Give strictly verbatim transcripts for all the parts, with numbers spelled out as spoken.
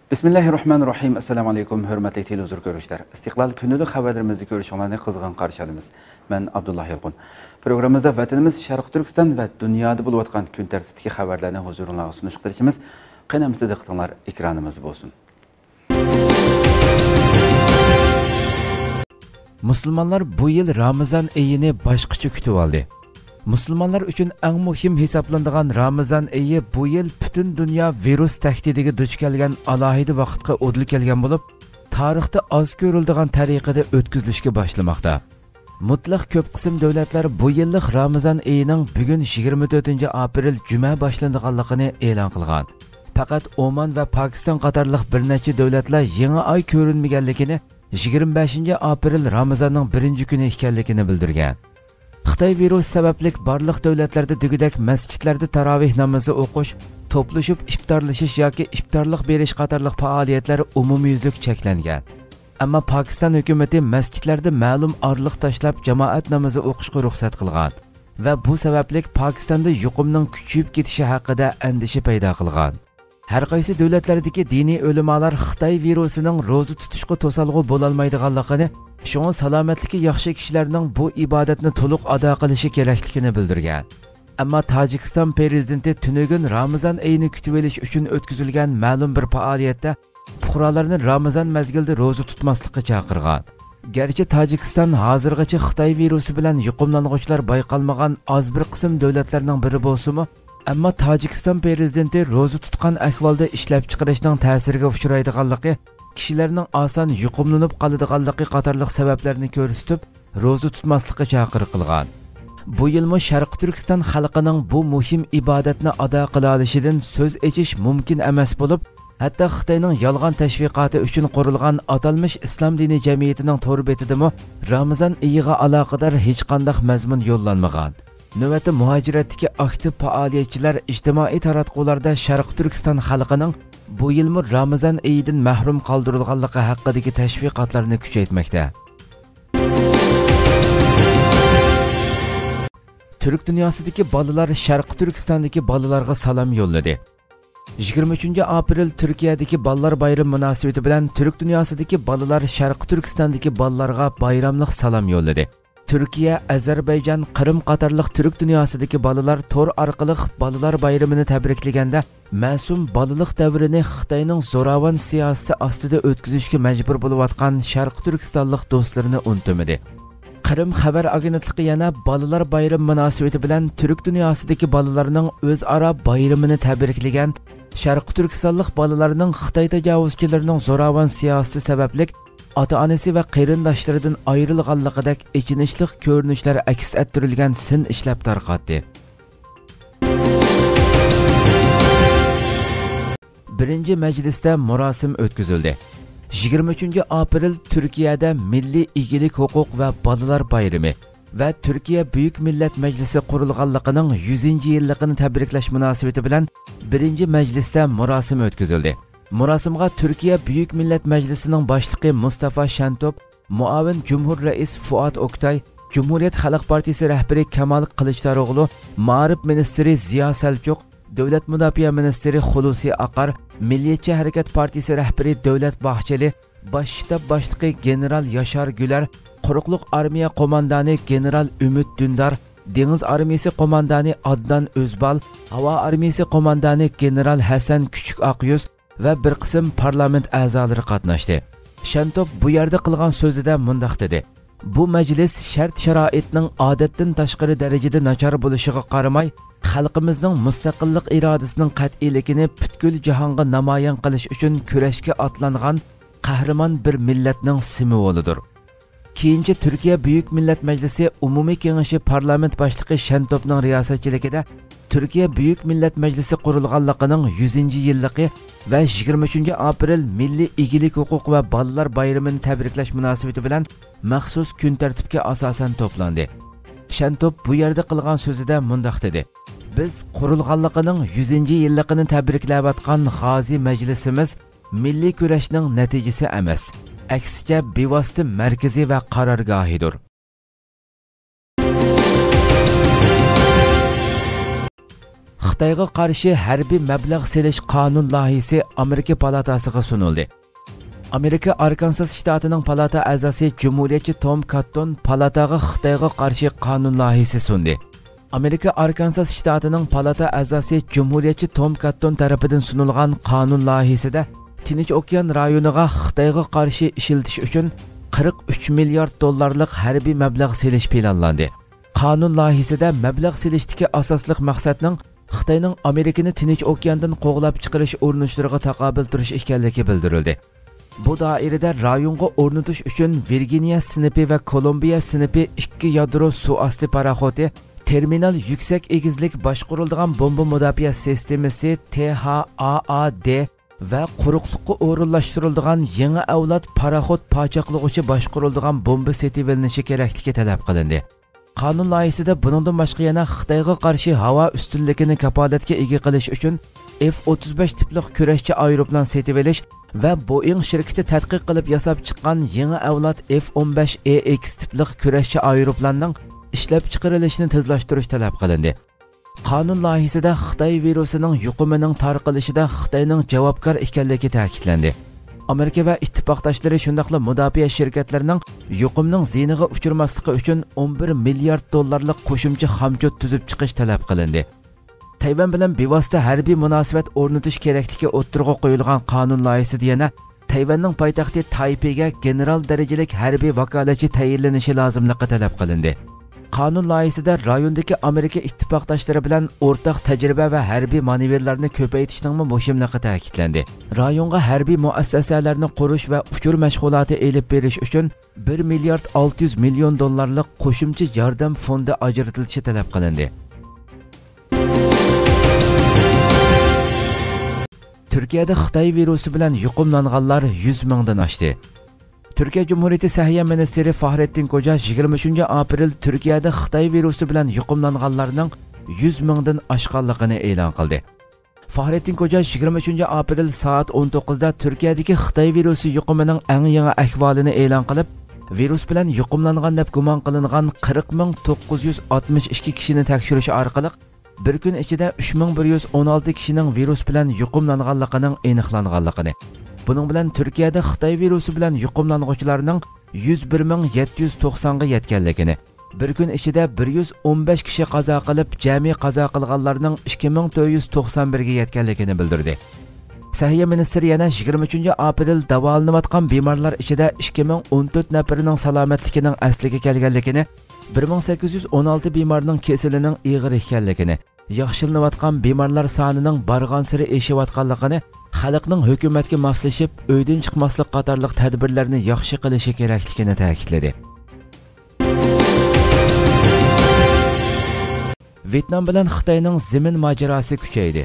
بىسمىللاھىررەھمانىررەھىم. ئەسسالامۇ ئەلەيكۇم، ھۆرمەتلىك تېلېۋىزور كۆرۈشلەر. ئىستىقلال كۈنلۈك خەۋەرلىرىمىزنى كۆرۈشۈڭلارنى قىزغىن قارشى ئالىمىز. مەن ئابدۇللا يالقۇن. پروگراممىمىزدا ۋەتىنىمىز شەرقىي تۈركىستان ۋە دۇنيادا بولۇۋاتقان كۈن تەرتىپتىكى خەۋەرلەرنى ھۇزۇرۇڭلارغا سۇنۇشقا تىرىشىمىز. قېنى ئەمىسە دىققىتىڭلار ئېكرانىمىزدا بولسۇن. مۇسۇلمانلار بۇ يىل رامىزان ئېيىنى باشقىچە كۈتۈۋالدى. مۇسۇلمانلار ئۈچۈن ئەڭ مۇھىم ھېسابلىنىدىغان رامىزان ئېيى بۇ يىل پۈتۈن دۇنيا ۋىرۇس تەھدىتىگە دۇچ كەلگەن ئالاھىدە ۋاقىتقا ئۇدۇل كەلگەن بولۇپ، تارىختا ئاز كۆرۈلىدىغان تەرىقىدە ئۆتكۈزۈلۈشكە باشلىماقتا. مۇتلەق كۆپ قىسىم دۆلەتلەر بۇ يىللىق رامىزان ئېيىنىڭ بۈگۈن يىگىرمە تۆتىنچى ئاپرېل جۈمە باشلىنىدىغانلىقىنى ئېلان قىلغان. پەقەت ئومان ۋە پاكىستان قاتارلىق بىر نەچچە دۆلەتلەر يېڭى ئاي كۆرۈنمىگەنلىكىنى، يىگىرمە بەشىنچى ئاپرېل رامىزاننىڭ بىرىنچى كۈنى ئىكەنلىكىنى بىلدۈرگەن. خىتاي ۋىرۇسى سەۋەبلىك بارلىق دۆلەتلەردە دېگۈدەك مەسچىتلەردە تاراۋىھ نامىزى ئوقۇش، توپلىشىپ ئىپتارلىشىش ياكى ئىپتارلىق بېرىش قاتارلىق پائالىيەتلەر ئومۇميۈزلۈك چەكلەنگەن. ئەمما پاكىستان ھۆكۈمىتى مەسچىتلەردە مەلۇم ئارىلىق تاشلاپ جامائەت نامىزى ئوقۇشقا رۇخسەت قىلغان ۋە بۇ سەۋەبلىك پاكىستاندا يۇقۇمنىڭ كۈچىيىپ كېتىشى ھەققىدە ئەندىشە پەيدا قىلغان. ھەر قايسى دۆلەتلەردىكى دىنىي ئۆلىمالار خىتاي ۋىرۇسىنىڭ روزا تۇتۇشقا توسالغۇ بولالمايدىغانلىقىنى، شۇڭا سالامەتلىكى ياخشى كىشىلەرنىڭ بۇ ئىبادەتنى تولۇق ئادا قىلىشى كېرەكلىكىنى بىلدۈرگەن. ئەمما تاجىكىستان پىرېزىدېنتى تۈنۈگۈن رامىزان ئېيىنى كۈتۈۋېلىش ئۈچۈن ئۆتكۈزۈلگەن مەلۇم بىر پائالىيەتتە پۇقرالارنى رامىزان مەزگىلىدە روزا تۇتماسلىققا چاقىرغان. گەرچە تاجىكىستان ھازىرغىچە خىتاي ۋىرۇسى بىلەن يۇقۇملانغۇچىلار بايقالمىغان ئاز بىر قىسىم دۆلەتلەرنىڭ بىرى بولسىمۇ، ئەمما تاجىكىستان پىرېزىدېنتى روزا تۇتقان ئەھۋالدا ئىشلەپچىقىرىشنىڭ تەسىرىگە ئۇچرايدىغانلىقى، كىشىلەرنىڭ ئاسان يۇقۇملىنىپ قالىدىغانلىقى قاتارلىق سەۋەبلەرنى كۆرسىتىپ، روزا تۇتماسلىققا چاقىرىق قىلغان. بۇ يىلمۇ شەرقىي تۈركىستان خەلقىنىڭ بۇ مۇھىم ئىبادەتنى ئادا قىلالىشىدىن سۆز ئېچىش مۇمكىن ئەمەس بولۇپ، ھەتتا خىتاينىڭ يالغان تەشۋىقاتى ئۈچۈن قۇرۇلغان ئاتالمىش ئىسلام دىنى جەمئىيىتىنىڭ تور بېتىدىمۇ رامىزان ئېيىغا ئالاقىدار ھېچقانداق مەزمۇن يوللانمىغان. نۆۋەتتە مۇھاجىرەتتىكى ئاكتىپ پائالىيەتچىلەر ئىجتىمائىي تاراتقۇلاردا شەرقىي تۈركىستان خەلقىنىڭ بۇ يىلمۇ رامىزان ئېيىدىن مەھرۇم قالدۇرۇلغانلىقى ھەققىدىكى تەشۋىقاتلارنى كۈچەيتمەكتە. تۈرك دۇنياسىدىكى بالىلار شەرقىي تۈركىستاندىكى بالىلارغا سالام يوللىدى. يىگىرمە ئۈچىنچى ئاپرېل تۈركىيەدىكى بالىلار بايرىمى مۇناسىۋىتى بىلەن تۈرك دۇنياسىدىكى بالىلار شەرقىي تۈركىستاندىكى بالىلارغا بايراملىق سالام يوللىدى. تۈركىيە، ئەزەربەيجان، قىرىم قاتارلىق تۈرك دۇنياسىدىكى بالىلار تور ئارقىلىق بالىلار بايرىمىنى تەبرىكلىگەندە، مەسۇم بالىلىق دەۋرىنى خىتاينىڭ زوراۋان سىياسىتى ئاستىدا ئۆتكۈزۈشكە مەجبۇر بولۇۋاتقان شەرقىي تۈركىستانلىق دوستلىرىنى ئۇنتۇمىدى. قىرىم خەۋەر ئاگېنتلىقى يەنە بالىلار بايرىمى مۇناسىۋىتى بىلەن تۈرك دۇنياسىدىكى بالىلارنىڭ ئۆزئارا بايرىمىنى تەبرىكلىگەن، شەرقىي تۈركىستانلىق بالىلارنىڭ خىتاي تاجاۋۇزچىلىرىنىڭ زوراۋان سىياسىتى سەۋەبلىك ئاتا-ئانىسى ۋە قېرىنداشلىرىدىن ئايرىلغانلىقىدەك ئېچىنىشلىق كۆرۈنۈشلەر ئەكس ئەتتۈرۈلگەن سىن ئىشلەپ تارقاتتى. بىرىنچى مەجلىستە مۇراسىم ئۆتكۈزۈلدى. يىگىرمە ئۈچىنچى ئاپرېل تۈركىيەدە مىللىي ئىگىلىك ھوقۇق ۋە بالىلار بايرىمى ۋە تۈركىيە بۈيۈك مىللەت مەجلىسى قۇرۇلغانلىقىنىڭ يۈزىنچى يىللىقىنى تەبرىكلەش مۇناسىۋىتى بىلەن بىرىنچى مەجلىستە مۇراسىم ئۆتكۈزۈلدى. مۇراسىمغا تۈركىيە بۈيۈك مىللەت مەجلىسىنىڭ باشلىقى مۇستافا شەنتوپ، مۇئاۋىن جۇمھۇر رەئىس فۇئاد ئوكتاي، جۇمھۇرىيەت خەلق پارتىيىسى رەھبىرى كامال قىلىچداروغلۇ، مائارىپ مىنىستىرى زىيا سەلچۇق، دۆلەت مۇداپىئە مىنىستىرى خۇلۇسى ئاقار، مىللىيەتچى ھەرىكەت پارتىيىسى رەھبىرى دۆلەت باھچېلى، باش شتاب باشلىقى گېنېرال ياشار گۈلەر، قۇرۇقلۇق ئارمىيە قوماندانى گېنېرال ئۈمىد دۈندار، دېڭىز ئارمىيىسى قوماندانى ئادنان ئۆزبال، ھاۋا ئارمىيىسى قوماندانى گېنېرال ھەسەن كۈچۈك ئاقيۈز ۋە بىر قىسىم پارلامېنت ئەزالىرى قاتناشتى. شەنتوپ بۇ يەردە قىلغان سۆزىدە مۇنداق دېدى: بۇ مەجلىس شەرت-شارائىتنىڭ ئادەتتىن تاشقىرى دەرىجىدە ناچار بولۇشىغا قارىماي، خەلقىمىزنىڭ مۇستەقىللىق ئىرادىسىنىڭ قەتئىيلىكىنى پۈتكۈل جاھانغا نامايان قىلىش ئۈچۈن كۈرەشكە ئاتلانغان قەھرىمان بىر مىللەتنىڭ سىمۋولىدۇر. كېيىنچە تۈركىيە بۈيۈك مىللەت مەجلىسى ئومۇمىي كېڭىشى پارلامېنت باشلىقى شەنتوپنىڭ رىياسەتچىلىكىدە تۈركىيە بۈيۈك مىللەت مەجلىسى قۇرۇلغانلىقىنىڭ يۈزىنچى يىللىقى ۋە يىگىرمە ئۈچىنچى ئاپرېل مىللىي ئىگىلىك ھوقۇق ۋە بالىلار بايرىمىنى تەبرىكلەش مۇناسىۋىتى بىلەن مەخسۇس كۈن تەرتىپكە ئاساسەن توپلاندى. شەنتوپ بۇ يەردە قىلغان سۆزىدە مۇنداق دېدى: بىز قۇرۇلغانلىقىنىڭ يۈزىنچى يىللىقىنى تەبرىكلەۋاتقان غازىي مەجلىسىمىز مىللىي كۈرەشنىڭ نەتىجىسى ئەمەس، ئەكسىچە بىۋاسىتە مەركىزى ۋە قارارگاھىدۇر. خىتايغا قارشى ھەربىي مەبلەغ سېلىش قانۇن لايىھىسى ئامېرىكا پالاتاسىغا سۇنۇلدى. ئامېرىكا ئاركانساس شتاتىنىڭ پالاتا ئەزاسى جۇمھۇرىيەتچى توم كاتتون پالاتاغا خىتايغا قارشى قانۇن لايىھىسى سۇندى. ئامېرىكا ئاركانساس شتاتىنىڭ پالاتا ئەزاسى جۇمھۇرىيەتچى توم كاتتون تەرىپىدىن سۇنۇلغان قانۇن لايىھىسىدە تىنچ ئوكيان رايونىغا خىتايغا قارشى ئىشلىتىش ئۈچۈن قىرىق ئۈچ مىليارد دوللارلىق ھەربىي مەبلەغ سېلىش پىلانلاندى. قانۇن لايىھىسىدە مەبلەغ سېلىشتىكى ئاساسلىق مەقسەتنىڭ خىتاينىڭ ئامېرىكىنى تىنچ ئوكياندىن قوغلاپ چىقىرىش ئۇرۇنۇشلىرىغا تاقابىل تۇرۇش ئىكەنلىكى بىلدۈرۈلدى. بۇ دائىرىدە رايونغا ئورنىتىش ئۈچۈن ۋىرگىنىيە سىنىپى ۋە كولومبىيە سىنىپى ئىككى يادرو سۇ ئاستى پاراخوتى، تېرمىنال يۈكسەك ئېگىزلىك باشقۇرۇلىدىغان بومبا مۇداپىئە سىستېمىسى تې ھا ئا ئا دې ۋە قۇرۇقلۇققا ئورۇنلاشتۇرۇلىدىغان يېڭى ئەۋلاد پاراخوت پاچاقلىغۇچى باشقۇرۇلىدىغان بومبا سېتىۋېلىنىشى كېرەكلىكى تەلەپ قىلىندى. قانۇن لايىھىسىدە بۇنىڭدىن باشقا يەنە خىتايغا قارشى ھاۋا ئۈستۈنلۈكىنى كاپالەتكە ئىگە قىلىش ئۈچۈن ئېف ئوتتۇز بەش تىپلىق كۈرەشچى ئايروپىلان سېتىۋېلىش ۋە بوئىڭ شىركىتى تەتقىق قىلىپ ياساپ چىققان يېڭى ئەۋلاد ئېف ئون بەش ئې ئېكس تىپلىق كۈرەشچى ئايروپىلاننىڭ ئىشلەپچىقىرىلىشىنى تېزلاشتۇرۇش تەلەپ قىلىندى. قانۇن لايىھىسىدە خىتاي ۋىرۇسىنىڭ يۇقۇمىنىڭ تارقىلىشىدا خىتاينىڭ جاۋابكار ئىكەنلىكى تەكىتلەندى. ئامېرىكا ۋە ئىتتىپاقداشلىرى شۇنداقلا مۇداپىئە شىركەتلىرىنىڭ يۇقۇمنىڭ زىيىنىغا ئۇچرىماسلىقى ئۈچۈن ئون بىر مىليارد دوللارلىق قوشۇمچە خامچوت تۈزۈپ چىقىش تەلەپ قىلىندى. تەيۋەن بىلەن بىۋاسىتە ھەربىي مۇناسىۋەت ئورنىتىش كېرەكلىكى ئوتتۇرىغا قويۇلغان قانۇن لايىھىسىدە يەنە تەيۋەننىڭ پايتەختى تايپېيگە گېنېرال دەرىجىلىك ھەربىي ۋاكالەتچى تەيىنلىنىشى لازىملىقى تەلەپ قىلىندى. قانۇن لايىھىسىدە رايوندىكى ئامېرىكا ئىتتىپاقداشلىرى بىلەن ئورتاق تەجرىبە ۋە ھەربىي مانېۋىرلارنى كۆپەيتىشنىڭمۇ مۇھىملىقى تەكىتلەندى. رايونغا ھەربىي مۇئەسسەسەلەرنى قۇرۇش ۋە ئۇچۇر مەشغۇلاتى ئېلىپ بېرىش ئۈچۈن بىر مىليارد ئالتە يۈز مىليون دوللارلىق قوشۇمچە ياردەم فوندى ئاجرىتىلىشى تەلەپ قىلىندى. تۈركىيەدە خىتاي ۋىرۇسى بىلەن يۇقۇملانغانلار يۈز مىڭدىن ئاشتى. تۈركىيە جۇمھۇرىيىتى سەھىيە مىنىستىرى فاھرېتتىن كوجا يىگىرمە ئۈچىنچى ئاپرېل تۈركىيەدە خىتاي ۋىرۇسى بىلەن يۇقۇملانغانلارنىڭ يۈز مىڭدىن ئاشقانلىقىنى ئېلان قىلدى. فاھرېتتىن كوجا يىگىرمە ئۈچىنچى ئاپرېل سائەت ئون توققۇزدا تۈركىيەدىكى خىتاي ۋىرۇسى يۇقۇمىنىڭ ئەڭ يېڭى ئەھۋالىنى ئېلان قىلىپ، ۋىرۇس بىلەن يۇقۇملانغان دەپ گۇمان قىلىنغان قىرىق مىڭ توققۇز يۈز ئاتمىش ئىككى كىشىنى تەكشۈرۈش ئارقىلىق، بىر كۈن ئىچىدە ئۈچ مىڭ بىر يۈز ئون ئالتە كىشىنىڭ ۋىرۇس بىلەن يۇقۇملانغانلىقىنىڭ ئېنىقلانغانلىقىنى، بۇنىڭ بىلەن تۈركىيەدە خىتاي ۋىرۇسى بىلەن يۇقۇملانغۇچىلارنىڭ يۈز بىر مىڭ يەتتە يۈز توقسانغا يەتكەنلىكىنى، بىر كۈن ئىچىدە بىر يۈز ئون بەش كىشى قازا قىلىپ، جەمئىي قازا قىلغانلارنىڭ ئىككى مىڭ تۆت يۈز توقسان بىرگە يەتكەنلىكىنى بىلدۈردى. سەھىيە مىنىستىرى يەنە يىگىرمە ئۈچىنچى ئاپرېل داۋالىنىۋاتقان بىمارلار ئىچىدە ئىككى مىڭ ئون تۆت نەپىرىنىڭ سالامەتلىكىنىڭ ئەسلىگە كەلگەنلىكىنى، بىر مىڭ سەككىز يۈز ئون ئالتە بىمارنىڭ كېسىلىنىڭ ئېغىر ئىكەنلىكىنى، ياخشىلىنىۋاتقان بىمارلار سانىنىڭ بارغانسېرى ئېشىۋاتقانلىقىنى، خەلقنىڭ ھۆكۈمەتكە ماسلىشىپ، ئۆيدىن چىقماسلىق قاتارلىق تەدبىرلەرنى ياخشى قىلىشى كېرەكلىكىنى تەكىتلىدى. ۋيېتنام بىلەن خىتاينىڭ زېمىن ماجىراسى كۈچەيدى.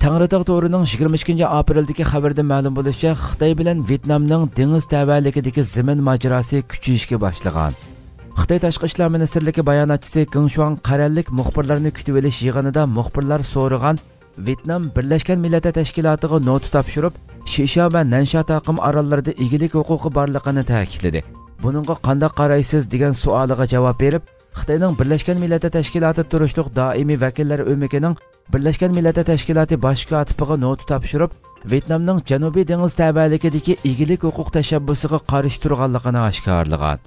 تەڭرىتاغ تورىنىڭ يىگىرمە ئىككىنچى ئاپرېلدىكى خەۋىرىدىن مەلۇم بولۇشىچە، خىتاي بىلەن ۋيېتنامنىڭ دېڭىز تەۋەلىكىدىكى زېمىن ماجىراسى كۈچىيىشكە باشلىغان. خىتاي تاشقى ئىشلار مىنىستىرلىكى باياناتچىسى گېڭ شۇاڭ قەرەللىك مۇخبىرلارنى كۈتۈۋېلىش يىغىنىدا مۇخبىرلار سورىغان ۋيېتنام بىرلەشكەن مىللەتلەر تەشكىلاتىغا نوتا تاپشۇرۇپ، شىشا ۋە نەنشا تاقىم ئاراللىرىدا ئىگىلىك ھوقۇقى بارلىقىنى تەكىتلىدى. بۇنىڭغا قانداق قارايسىز دېگەن سوئالىغا جاۋاب بېرىپ، خىتاينىڭ بىرلەشكەن مىللەتلەر تەشكىلاتىدا تۇرۇشلۇق دائىمىي ۋەكىللەر ئۆمىكىنىڭ بىرلەشكەن مىللەتلەر تەشكىلاتى باش كاتىپىغا نوتا تاپشۇرۇپ، ۋيېتنامنىڭ جەنۇبىي دېڭىز تەۋەلىكىدىكى ئىگىلىك ھوقۇق تەشەببۇسىغا قارشى تۇرغانلىقىنى ئاشكارىلىغان.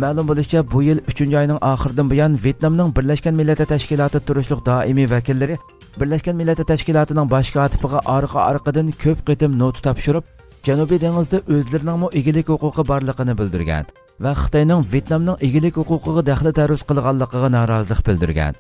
مەلۇم بولۇشىچە، بۇ يىل ئۈچىنچى ئاينىڭ ئاخىرىدىن بۇيان، ۋيېتنامنىڭ بىرلەشكەن مىللەتلەر تەشكىلاتىدا تۇرۇشلۇق دائىمىي ۋەكىللىرى بىرلەشكەن مىللەتلەر تەشكىلاتىنىڭ باش كاتىپىغا ئارقا-ئارقىدىن كۆپ قېتىم نوتا تاپشۇرۇپ، جەنۇبىي دېڭىزدا ئۆزلىرىنىڭمۇ ئىگىلىك ھوقۇقى بارلىقىنى بىلدۈرگەن ۋە خىتاينىڭ ۋيېتنامنىڭ ئىگىلىك ھوقۇقىغا دەخلى تەرۇز قىلغانلىقىغا نارازىلىق بىلدۈرگەن.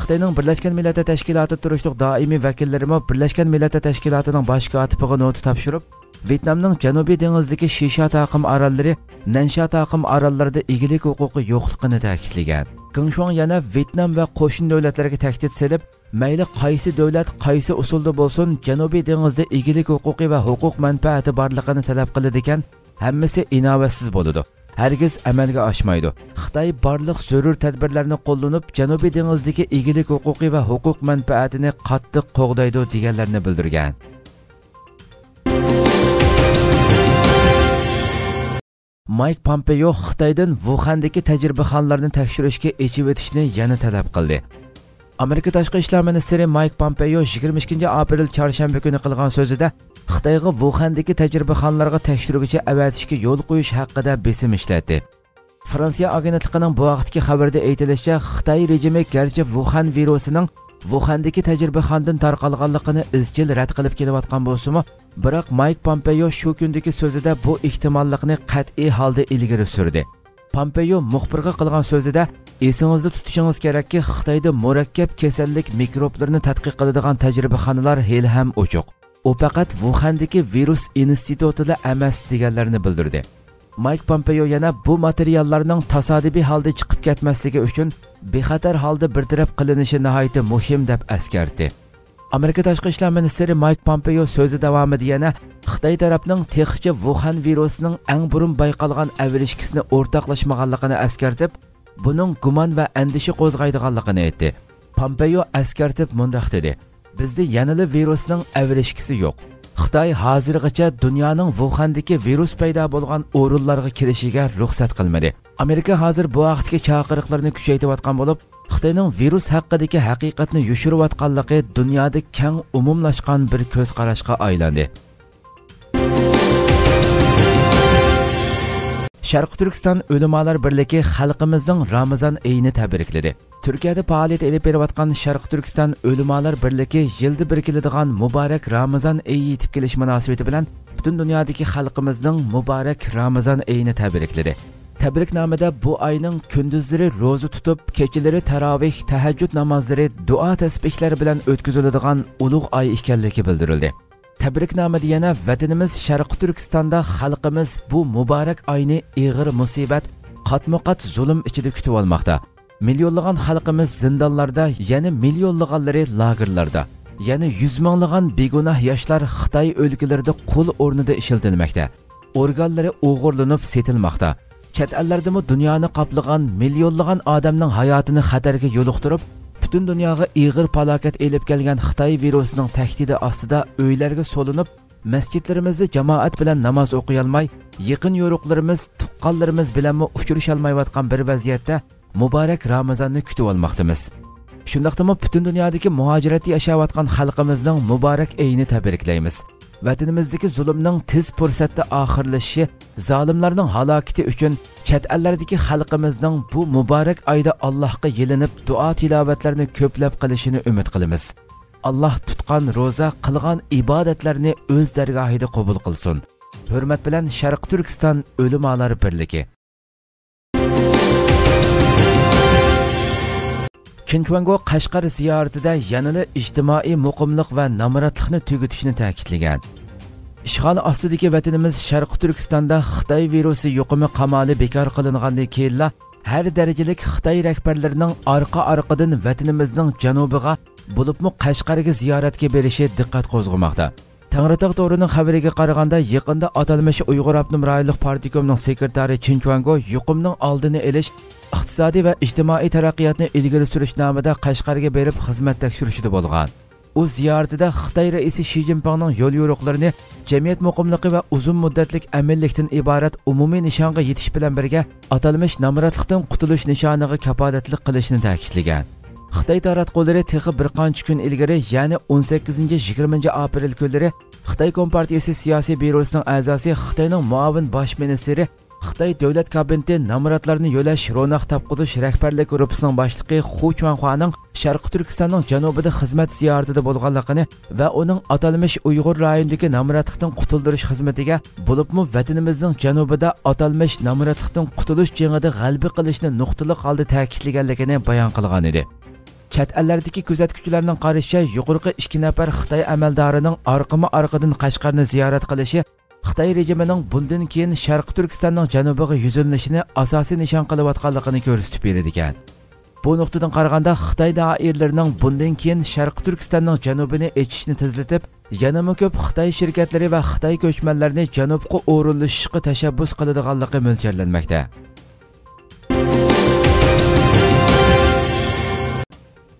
خىتاينىڭ بىرلەشكەن مىللەتلەر تەشكىلاتىدا تۇرۇشلۇق دائىمىي ۋەكىللىرىمۇ بىرلەشكەن مىللەتلەر تەشكىلاتىنىڭ باش كاتىپىغا نوتا تاپشۇرۇپ، ۋيېتنامنىڭ جەنۇبىي دېڭىزدىكى شىشا تاقىم ئاراللىرى، نەنشا تاقىم ئاراللىرىدا ئىگىلىك ھوقۇقى يوقلۇقىنى تەكىتلىگەن. گېڭ شۇاڭ يەنە ۋيېتنام ۋە قوشنا دۆلەتلەرگە تەھدىت سېلىپ، مەيلى قايسى دۆلەت قايسى ئۇسۇلدا بولسۇن، جەنۇبىي دېڭىزدا ئىگىلىك ھوقۇقى ۋە ھوقۇق مەنپەئەتى بارلىقىنى تەلەپ قىلىدىكەن، ھەممىسى ئىناۋەتسىز بولىدۇ. ھەرگىز ئەمەلگە ئاشمايدۇ. خىتاي بارلىق زۆرۈر تەدبىرلەرنى قوللىنىپ، جەنۇبىي دېڭىزدىكى ئىگىلىك ھوقۇقى ۋە ھوقۇق مەنپەئەتىنى قاتتىق قوغدايدۇ، دېگەنلەرنى بىلدۈرگەن. مايك پامپېيو خىتايدىن ۋۇخەندىكى تەجرىبىخانىلارنى تەكشۈرۈشكە ئېچىۋېتىشنى يەنە تەلەپ قىلدى. ئامېرىكا تاشقى ئىشلار مىنىستىرى مايك پومپېيو يىگىرمە ئىككىنچى ئاپرېل چارشەنبە كۈنى قىلغان سۆزىدە خىتايغا ۋۇخەندىكى تەجرىبىخانىلارغا تەكشۈرگۈچى ئەۋەتىشكە يول قويۇش ھەققىدە بېسىم ئىشلەتتى. فرانسىيە ئاگېنتلىقىنىڭ بۇ ھەقتىكى خەۋىرىدە ئېيتىلىشىچە، خىتاي رېجىمى گەرچە ۋۇخەن ۋىرۇسىنىڭ ۋۇخەندىكى تەجرىبىخانىدىن تارقالغانلىقىنى ئىزچىل رەت قىلىپ كېلىۋاتقان بولسىمۇ، بىراق مايك پومپېيو شۇ كۈندىكى سۆزىدە بۇ ئېھتىماللىقنى قەتئىي ھالدا ئىلگىرى سۈردى. پومپېيو مۇخبىرغا قىلغان سۆزىدە، ئېسىڭىزدە تۇتۇشىڭىز كېرەككى، خىتايدا مۇرەككەپ كېسەللىك مىكروبلىرىنى تەتقىق قىلىدىغان تەجرىبىخانىلار ھېلىھەم ئوچۇق. ئۇ پەقەت ۋۇخەندىكى ۋىرۇس ئىنستىتۇتىلا ئەمەس، دېگەنلەرنى بىلدۈردى. مايك پومپېيو يەنە بۇ ماتېرىياللارنىڭ تاسادىپىي ھالدا چىقىپ كەتمەسلىكى ئۈچۈن بىخەتەر ھالدا بىر تەرەپ قىلىنىشى ناھايىتى مۇھىم، دەپ ئەسكەرتتى. ئامېرىكا تاشقى ئىشلار مىنىستىرى مايك پومپېيو سۆزى داۋامىدا يەنە خىتاي تەرەپنىڭ تېخىچە ۋۇخەن ۋىرۇسىنىڭ ئەڭ بۇرۇن بايقالغان ئەۋرىشكىسىنى ئورتاقلاشمىغانلىقىنى ئەسكەرتىپ، بۇنىڭ گۇمان ۋە ئەندىشە قوزغايدىغانلىقىنى ئېيتتى. پومپېيو ئەسكەرتىپ مۇنداق دېدى: بىزدە يەنىلا ۋىرۇسنىڭ ئەۋرىشكىسى يوق. خىتاي ھازىرغىچە دۇنيانىڭ ۋۇخەندىكى ۋىرۇس پەيدا بولغان ئورۇنلارغا كىرىشىگە رۇخسەت قىلمىدى. ئامېرىكا ھازىر بۇ ھەقتىكى چاقىرىقلىرىنى كۈچەيتىۋاتقان بولۇپ، خىتاينىڭ ۋىرۇس ھەققىدىكى ھەقىقەتنى يوشۇرۇۋاتقانلىقى دۇنيادا كەڭ ئومۇملاشقان بىر كۆز قاراشقا ئايلاندى. شەرقىي تۈركىستان ئۆلىمالار بىرلىكى خەلقىمىزنىڭ رامىزان ئېيىنى تەبرىكلىدى. تۈركىيەدە پائالىيەت ئېلىپ بېرىۋاتقان شەرقىي تۈركىستان ئۆلىمالار بىرلىكى يىلدا بىر كېلىدىغان مۇبارەك رامىزان ئېيى يېتىپ كېلىش مۇناسىۋىتى بىلەن پۈتۈن دۇنيادىكى خەلقىمىزنىڭ مۇبارەك رامىزان ئېيىنى تەبرىكلىدى. تەبرىكنامىدە بۇ ئاينىڭ كۈندۈزلىرى روزا تۇتۇپ، كېچىلىرى تاراۋىھ، تەھەججۇد نامازلىرى، دۇئا تەسبىھلەر بىلەن ئۆتكۈزۈلىدىغان ئۇلۇغ ئاي ئىكەنلىكى بىلدۈرۈلدى. تەبرىكنامىدە يەنە ۋەتىنىمىز شەرقىي تۈركىستاندا خەلقىمىز بۇ مۇبارەك ئاينى ئېغىر مۇسىبەت، قاتمۇقات زۇلۇم ئىچىدە كۈتۈۋالماقتا. مىليونلىغان خەلقىمىز زىندانلاردا، يەنە مىليونلىغانلىرى لاگېرلاردا، يەنە يۈز مىڭلىغان بىگۇناھ ياشلار خىتاي ئۆلكىلىرىدە قۇل ئورنىدا ئىشلىتىلمەكتە. ئورگانلىرى ئوغرىلىنىپ سېتىلماقتا. چەت ئەللەردىمۇ دۇنيانى قاپلىغان مىليونلىغان ئادەمنىڭ ھاياتىنى خەتەرگە يولۇقتۇرۇپ، پۈتۈن دۇنياغا ئېغىر پالاكەت ئېلىپ كەلگەن خىتاي ۋىرۇسىنىڭ تەھدىتى ئاستىدا ئۆيلەرگە سولىنىپ، مەسچىتلىرىمىزدە جامائەت بىلەن ناماز ئوقۇيالماي، يېقىن يورۇقلىرىمىز، تۇغقانلىرىمىز بىلەنمۇ ئۇچرىشالمايۋاتقان بىر ۋەزىيەتتە مۇبارەك رامىزاننى كۈتۈۋالماقتىمىز. شۇنداقتىمۇ پۈتۈن دۇنيادىكى مۇھاجىرەتتە ياشاۋاتقان خەلقىمىزنىڭ مۇبارەك ئېيىنى تەبرىكلەيمىز. ۋەتىنىمىزدىكى زۇلۇمنىڭ تېز پۇرسەتتە ئاخىرلىشىشى، زالىملارنىڭ ھالاكىتى ئۈچۈن چەت ئەللەردىكى خەلقىمىزنىڭ بۇ مۇبارەك ئايدا ئاللاھقا يېلىنىپ، دۇئا تىلاۋەتلەرنى كۆپلەپ قىلىشىنى ئۈمىد قىلىمىز. ئاللاھ تۇتقان روزا، قىلغان ئىبادەتلەرنى ئۆز دەرگاھىدا قوبۇل قىلسۇن. ھۆرمەت بىلەن، شەرقىي تۈركىستان ئۆلىمالار بىرلىكى. چىن چۈەنگو قەشقەر زىيارىتىدە يەنىلا ئىجتىمائىي مۇقىملىق ۋە نامراتلىقنى تۈگىتىشنى تەكىتلىگەن. ئىشغال ئاستىدىكى ۋەتىنىمىز شەرقىي تۈركىستاندا خىتاي ۋىرۇسى يۇقۇمى قامالى بىكار قىلىنغاندىن كېيىنلا، ھەر دەرىجىلىك خىتاي رەھبەرلىرىنىڭ ئارقا-ئارقىدىن ۋەتىنىمىزنىڭ جەنۇبىغا، بولۇپمۇ قەشقەرگە زىيارەتكە بېرىشى دىققەت قوزغىماقتا. تەڭرىتاغ تورىنىڭ خەۋىرىگە قارىغاندا، يېقىندا ئاتالمىش ئۇيغۇر ئاپتونوم رايونلۇق پارتكومنىڭ سېكرېتارى چىن چۈەنگو يۇقۇمنىڭ ئالدىنى ئېلىش، ئىقتىسادىي ۋە ئىجتىمائىي تەرەققىياتنى ئىلگىرى سۈرۈش نامىدا قەشقەرگە بېرىپ خىزمەت تەكشۈرۈشىدە بولغان. ئۇ زىيارىتىدە خىتاي رەئىسى شى جىنپىڭنىڭ يوليورۇقلىرىنى، جەمئىيەت مۇقىملىقى ۋە ئۇزۇن مۇددەتلىك ئەمىنلىكتىن ئىبارەت ئومۇمىي نىشانغا يېتىش بىلەن بىرگە، ئاتالمىش نامراتلىقتىن قۇتۇلۇش نىشانىغا كاپالەتلىك قىلىشىنى تەكىتلىگەن. خىتاي تاراتقۇلىرى تېخى بىر قانچە كۈن ئىلگىرى، يەنى ئون سەككىزىنچى، يىگىرمىنچى ئاپرېل كۈنلىرى خىتاي كومپارتىيىسى سىياسىي بيۇروسىنىڭ ئەزاسى، خىتاينىڭ مۇئاۋىن باش مىنىستىرى، خىتاي دۆلەت كابىنېتى نامراتلارنى يۆلەش، روناق تاپقۇزۇش رەھبەرلىك گۇرۇپپىسىنىڭ باشلىقى خۇ چۈەنخۇانىڭ شەرقىي تۈركىستاننىڭ جەنۇبىدا خىزمەت زىيارىتىدە بولغانلىقىنى ۋە ئۇنىڭ ئاتالمىش ئۇيغۇر رايونىدىكى نامراتلىقتىن قۇتۇلدۇرۇش خىزمىتىگە، بولۇپمۇ ۋەتىنىمىزنىڭ جەنۇبىدا ئاتالمىش نامراتلىقتىن قۇتۇلۇش جېڭىدا غەلىبە قىلىشنى نۇقتىلىق ھالدا تەكىتلىگەنلىكىنى بايان قىلغانىدى. چەت ئەللەردىكى كۆزەتكۈچىلەرنىڭ قارىشىچە، يۇقىرىقى ئىككى نەپەر خىتاي ئەمەلدارىنىڭ ئارقىمۇ ئارقىدىن قەشقەرنى زىيارەت قىلىشى خىتاي رېجىمىنىڭ بۇندىن كېيىن شەرقىي تۈركىستاننىڭ جەنۇبىغا يۈزلىنىشىنى ئاساسىي نىشان قىلىۋاتقانلىقىنى كۆرسىتىپ بېرىدىكەن. بۇ نۇقتىدىن قارىغاندا، خىتاي دائىرىلىرىنىڭ بۇندىن كېيىن شەرقىي تۈركىستاننىڭ جەنۇبىنى ئېچىشنى تېزلىتىپ، يەنىمۇ كۆپ خىتاي شىركەتلىرى ۋە خىتاي كۆچمەنلىرىنى جەنۇبقا ئورۇنلىشىشقا تەشەببۇس قىلىدىغانلىقى مۆلچەرلەنمەكتە.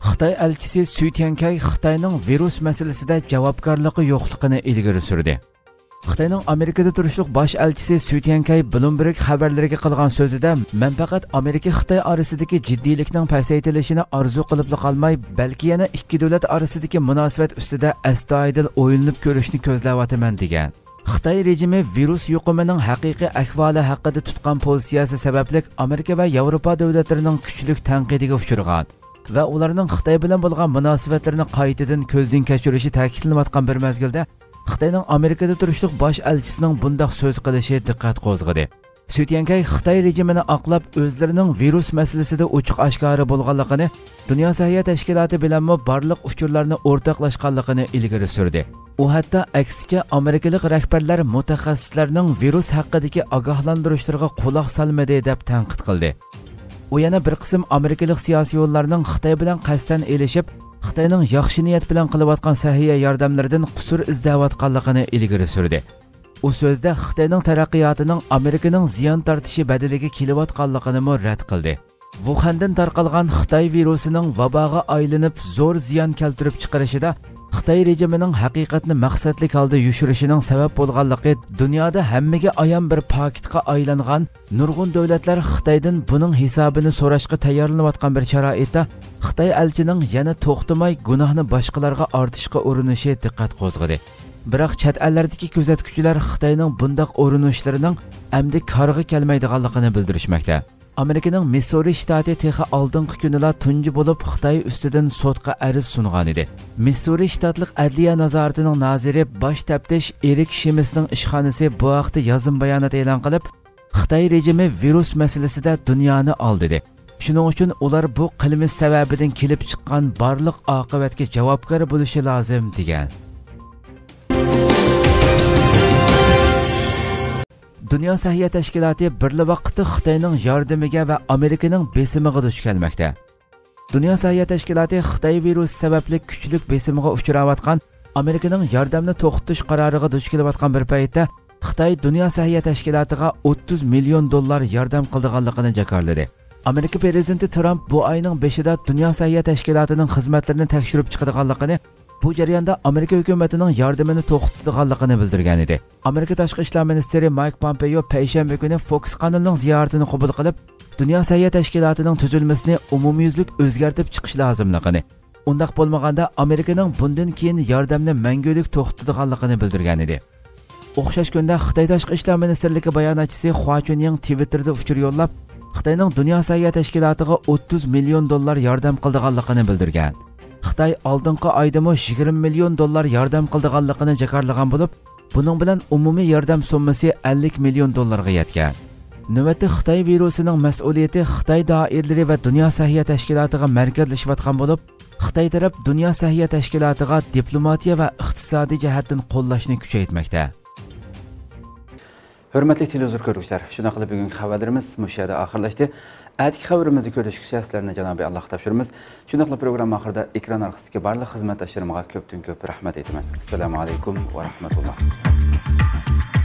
خىتاي ئەلچىسى سۈي تيەنكەي خىتاينىڭ ۋىرۇس مەسىلىسىدە جاۋابكارلىقى يوقلۇقىنى ئىلگىرى سۈردى. خىتاينىڭ ئامېرىكىدا تۇرۇشلۇق باش ئەلچىسى سۈ تيەنكەي بلومبېرگ خەۋەرلىرىگە قىلغان سۆزىدە، مەن پەقەت ئامېرىكا خىتاي ئارىسىدىكى جىددىيلىكنىڭ پەسەيتىلىشىنى ئارزۇ قىلىپلا قالماي، بەلكى يەنە ئىككى دۆلەت ئارىسىدىكى مۇناسىۋەت ئۈستىدە ئەستايىدىل ئويلىنىپ كۆرۈشنى كۆزلەۋاتىمەن، دېگەن. خىتاي رېجىمى ۋىرۇس يۇقۇمىنىڭ ھەقىقىي ئەھۋالى ھەققىدە تۇتقان پوزىتسىيەسى سەۋەبلىك ئامېرىكا ۋە ياۋروپا دۆلەتلىرىنىڭ كۈچلۈك تەنقىدىگە ئۇچرىغان ۋە ئۇلارنىڭ خىتاي بىلەن بولغان مۇناسىۋەتلىرىنى قايتىدىن كۆزدىن كەچۈرۈشى تەكىتلىنىۋاتقان بىر مەزگىلدە، خىتاينىڭ ئامېرىكىدا تۇرۇشلۇق باش ئەلچىسىنىڭ بۇنداق سۆز قىلىشى دىققەت قوزغىدى. سۈ تيەنكەي خىتاي رېجىمىنى ئاقلاپ، ئۆزلىرىنىڭ ۋىرۇس مەسىلىسىدە ئوچۇق ئاشكارا بولغانلىقىنى دۇنيا سەھىيە تەشكىلاتى بىلەنمۇ بارلىق ئۇچۇرلارنى ئورتاقلاشقانلىقىنى ئىلگىرى سۈردى. ئۇ ھەتتا ئەكسىچە ئامېرىكىلىق رەھبەرلەر مۇتەخەسسىسلەرنىڭ ۋىرۇس ھەققىدىكى ئاگاھلاندۇرۇشلىرىغا قۇلاق سالمىدى دەپ تەنقىد قىلدى. ئۇ يەنە بىر قىسىم ئامېرىكىلىق سىياسىيونلارنىڭ خىتاي بىلەن قەستەن ئېلىشىپ، خىتاينىڭ ياخشى نىيەت بىلەن قىلىۋاتقان سەھىيە ياردەملىرىدىن قۇسۇر ئىزدەۋاتقانلىقىنى ئىلگىرى سۈردى. ئۇ سۆزىدە خىتاينىڭ تەرەققىياتىنىڭ ئامېرىكىنىڭ زىيان تارتىشى بەدىلىگە كېلىۋاتقانلىقىنىمۇ رەت قىلدى. ۋۇخەندىن تارقالغان خىتاي ۋىرۇسىنىڭ ۋاباغا ئايلىنىپ، زور زىيان كەلتۈرۈپ چىقىرىشىدا خىتاي رېجىمىنىڭ ھەقىقەتنى مەقسەتلىك ھالدا يوشۇرۇشىنىڭ سەۋەب بولغانلىقى دۇنيادا ھەممىگە ئايان بىر پاكىتقا ئايلانغان. نۇرغۇن دۆلەتلەر خىتايدىن بۇنىڭ ھېسابىنى سوراشقا تەييارلىنىۋاتقان بىر شارائىتتا، خىتاي ئەلچىنىڭ يەنە توختىماي گۇناھنى باشقىلارغا ئارتىشقا ئۇرۇنۇشى دىققەت قوزغىدى. بىراق چەت ئەللەردىكى كۆزەتكۈچىلەر خىتاينىڭ بۇنداق ئۇرۇنۇشلىرىنىڭ ئەمدى كارغا كەلمەيدىغانلىقىنى بىلدۈرۈشمەكتە. ئامېرىكىنىڭ مىسسۇرى شتاتى تېخى ئالدىنقى كۈنىلا تۇنجى بولۇپ خىتاي ئۈستىدىن سوتقا ئەرز سۇنغانىدى. مىسسۇرى شتاتلىق ئەدلىيە نازارىتىنىڭ نازىرى باش تەپتىش ئېرىك شىمىسنىڭ ئىشخانىسى بۇ ھەقتە يازما بايانات ئېلان قىلىپ، خىتاي رېجىمى ۋىرۇس مەسىلىسىدە دۇنيانى ئالدىدى. شۇنىڭ ئۈچۈن ئۇلار بۇ قىلمىش سەۋەبىدىن كېلىپ چىققان بارلىق ئاقىۋەتكە جاۋابكار بولۇشى لازىم، دېگەن. دۇنيا سەھىيە تەشكىلاتى بىرلا ۋاقىتتا خىتاينىڭ ياردىمىگە ۋە ئامېرىكىنىڭ بېسىمىغا دۇچ كەلمەكتە. دۇنيا سەھىيە تەشكىلاتى خىتاي ۋىرۇسى سەۋەبلىك كۈچلۈك بېسىمغا ئۇچراۋاتقان ئامېرىكىنىڭ ياردەمنى توختىتىش قارارىغا دۇچ كېلىۋاتقان بىر پەيتتە، خىتاي دۇنيا سەھىيە تەشكىلاتىغا ئوتتۇز مىليون دوللار ياردەم قىلىدىغانلىقىنى جاكارلىدى. ئامېرىكا پىرېزىدېنتى ترامپ بۇ ئاينىڭ بېشىدا دۇنيا سەھىيە تەشكىلاتىنىڭ خىزمەتلىرىنى تەكشۈرۈپ چىقىدىغانلىقىنى، بۇ جەرياندا ئامېرىكا ھۆكۈمىتىنىڭ ياردىمىنى توختىتىدىغانلىقىنى بىلدۈرگەنىدى. ئامېرىكا تاشقى ئىشلار مىنىستىرى مايك پومپېيو پەيشەنبە كۈنى فوكس قانىلىنىڭ زىيارىتىنى قوبۇل قىلىپ، دۇنيا سەھىيە تەشكىلاتىنىڭ تۈزۈلمىسىنى ئومۇميۈزلۈك ئۆزگەرتىپ چىقىش لازىملىقىنى، ئۇنداق بولمىغاندا ئامېرىكىنىڭ بۇندىن كېيىن ياردەمنى مەڭگۈلۈك توختىتىدىغانلىقىنى بىلدۈرگەنىدى. ئوخشاش كۈندە خىتاي تاشقى ئىشلار مىنىستىرلىكى باياناتچىسى خۇا چۈنيىڭ تىۋىتتېردا ئۇچۇر يوللاپ، خىتاينىڭ دۇنيا سەھىيە تەشكىلاتىغا ئوتتۇز مىليون دوللار ياردەم قىلىدىغانلىقىنى بىلدۈرگەن. خىتاي ئالدىنقى ئايدىمۇ يىگىرمە مىليون دوللار ياردەم قىلىدىغانلىقىنى جاكارلىغان بولۇپ، بۇنىڭ بىلەن ئومۇمىي ياردەم سوممىسى ئەللىك مىليون دوللارغا يەتكەن. نۆۋەتتە خىتاي ۋىرۇسىنىڭ مەسئۇلىيىتى خىتاي دائىرىلىرى ۋە دۇنيا سەھىيە تەشكىلاتىغا مەركەزلىشىۋاتقان بولۇپ، خىتاي تەرەپ دۇنيا سەھىيە تەشكىلاتىغا دىپلوماتىيە ۋە ئىقتىسادىي جەھەتتىن قوللاشنى كۈچەيتمەكتە. ھۆرمەتلىك تېلېۋىزور كۆرگۈچىلەر، شۇنداقلا بۈگۈنكى خەۋەرلىرىمىز مۇشۇ يەردە ئاخىرلاشتى. ئەتىكى خەۋىرىمىزدە كۆرۈشكىچە سىلەرنى جانابىي ئاللاغا تاپشۇرىمىز. شۇنداقلا پروگرامما ئاخىرىدا ئېكران ئارقىسىدىكى بارلىق خىزمەتداشلىرىمغا كۆپتىن كۆپ رەھمەت ئېيتىمەن. ئەسسالامۇ ئەلەيكۇم ۋە رەھمەتۇللا.